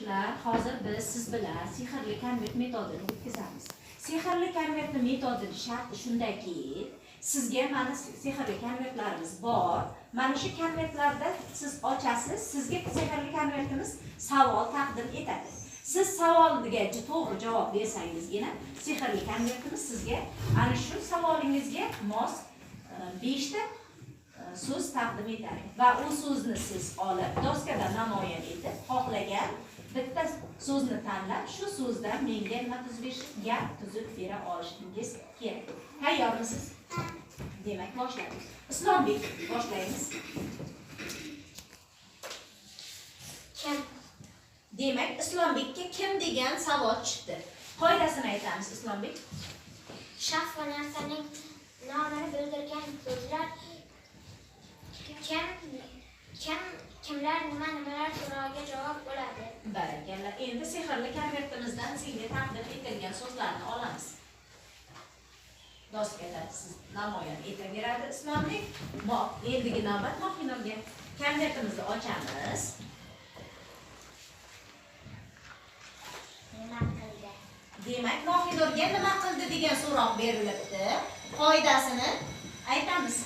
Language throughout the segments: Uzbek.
O'quvchilar, hozir biz siz bilan sehrli konvert metodini o'tkazamiz. Sehrli konvertni metodini sharti shundaki, sizga mana sehrli konvertlarimiz bor. Mana shu konvertlarda siz ochasiz, sizga sehrli konvertimiz savol taqdim etadi. Siz savolga to'g'ri javob bersangizgina sehrli konvertimiz sizga ana shu savolingizga mos 5 ta so'z taqdim etadi va u so'zni siz olib doskada namoyon etib, xohlagan bitta so'zni tanlab, shu so'zdan menga nima tuzib berish, gap tuzib bera olishingiz kerak. Tayyormisiz? Demak, boshlaymiz. Islombek, boshlaymiz. Kim? Demak, Islombekka kim degan savol tushdi. Qoidasini aytamiz, Islombek. Shaxs va narsaning nomini bildirgan so'zlar kim, kim, kimlar, nima, nimalar so'rog'iga javob bo'ladi. Barakalla. Endi sehrli konvertimizdan senga taqdim etilgan so'zlarni olamiz. Doskada siz namoyon etaveradi Islombek. Endigi navbat Mohinurga. Konvertimizni ochamiz. Nima qildi? Demak, Mohinurga nima qildi degan so'roq berilibdi. Qoidasini aytamiz.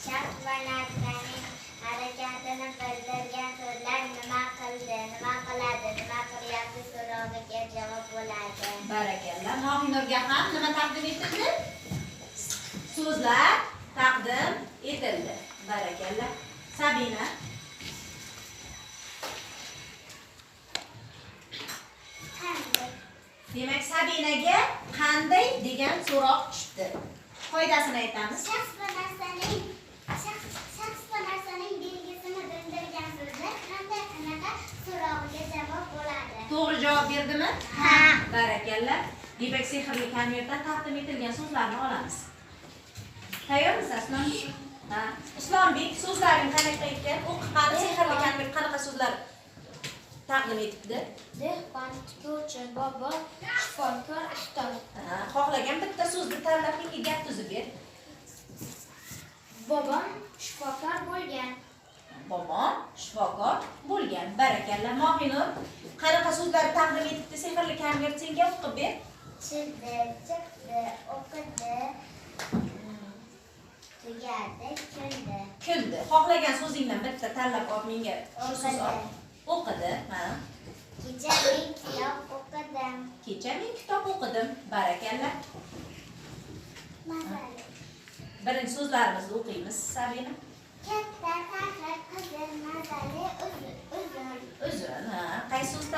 Shaxs va narsaning harakatini bildirgan so'zlar nima qildi, nima qiladi, nima qilyapti so'rog'iga javob bo'ladi. Barakalla. Mohinurga ham nima taqdim etildi? So'zlar taqdim etildi. Barakalla. Sabina. Qanday? Demak, Sabinaga qanday degan so'roq tushdi. Qoidasini aytamiz. Shaxs va narsaning belgisini bildirgan so'zlar qanday, qanaqa so'rog'iga javob bo'ladi. To'g'ri javob berdimi? Ha. Barakalla. Demak, sehrli konvertdan taqdim etilgan so'zlarni olamiz. Tayyormisiz, Islombek? Ha. Islombek, so'zlaring qanaqa ekan? O'qib qani, sehrli konvert qanaqa so'zlar taqdim etibdi? Dehqon, tikuvchi, bobo, shifokor, ustoz. Ha, xohlagan bitta so'zni tanlab menga gap tuzib ber. Bobom shifokor bo'lgan. Bobom shifokor bo'lgan. Barakalla. Mohinur, qanaqa so'zlar taqdim etibdi sehrli konvert senga o'qib ber. Chizdi, chiqdi, o'qidi, tugadi, kuldi. Kuldi. Xohlagan so'zingdan bitta tanlab ol menga shu so'z ol. O'qidi. Ha. Kecha men kitob o'qidim. Kecha men kitob o'qidim. Barakalla. Mazali. Birinchi so'zlarimizni o'qiymiz, Sabina. Katta, taxir, qizil, mazali, uzun. Uzun, ha. Qaysi so'z